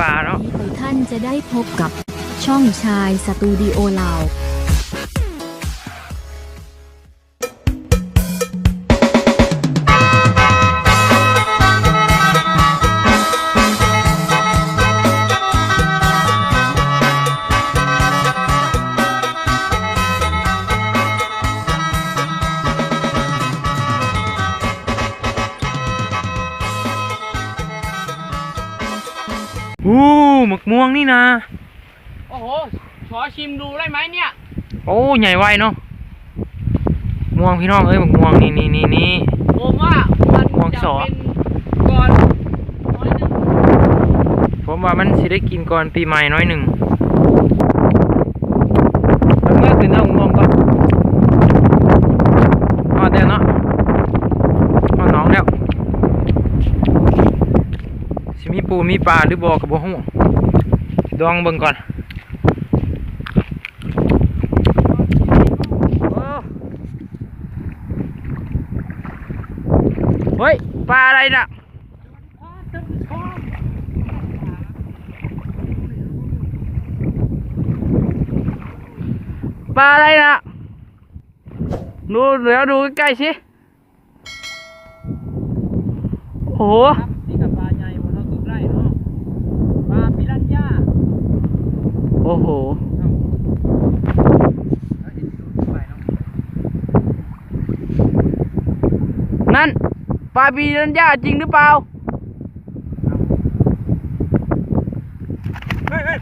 ປາເນາະ ນີ້ໄປທ່ານຈະໄດ້ພົບກັບຊ່ອງຊາຍສະຕູດິໂອລາວ. ໂອ້ ໝາກມ່ວງນີ້ນາ. ໂອ້ໂຫ ຂໍຊິມດູໄດ້ໄໝເນຍ? ໂອ້ ໃຫຍ່ໄວເນາະ ມ່ວງພີ່ນ້ອງເອີຍ ໝາກມ່ວງນີ້ ນີ້ ນີ້ ນີ້ ຜົມວ່າມັນ ມ່ວງ ຈະ ສອ ເປັນກ່ອນໜ້ອຍໜຶ່ງ ຜົມວ່າມັນຊິໄດ້ກິນກ່ອນປີໃໝ່ໜ້ອຍໜຶ່ງ. ມັນເມື່ອຄືເນາະ ໝາກມ່ວງກ່ອນ ຮອດແລ້ວເນາະ ຮອດໜອງແລ້ວ. ຊິມີປູມີປາຫຼືບໍ່ກໍບໍ່ຮູ້ ລອງເບິ່ງກ່ອນ. ເຮີ້ຍ ປາອະໄລນະ? ປາອະໄລນະ? ດູ ດຽວດູໃກ້ໆຊິ. ໂອ້ໂຫ ນີ້ກໍປາໃຫຍ່ບໍ່ເນາະ ກຶບໄດ້ເນາະ ປາປີຣັນຍາ. ໂອ້ໂຫ ນັ້ນ ປາປີຣັນຍາຈິງຫຼືເປົ່າ? ເຮີ້ຍ ເຮີ້ຍ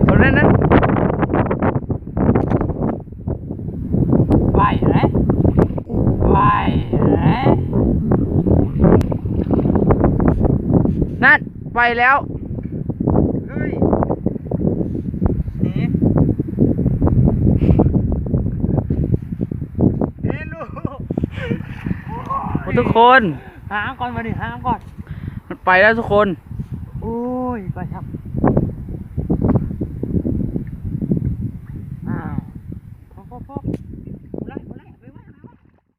ເອົານັ້ນ ນັ້ນ ໄປແລ້ວ ໄປແລ້ວ ນັ້ນ ໄປແລ້ວ. ເຮີ້ຍ ເອີ ເອີ ລູກ ໂອ້ ທຸກຄົນ ຫາກ່ອນ ບາດນີ້ຫາກ່ອນ ມັນໄປແລ້ວທຸກຄົນ. ໂອ້ຍ ໄປຊະ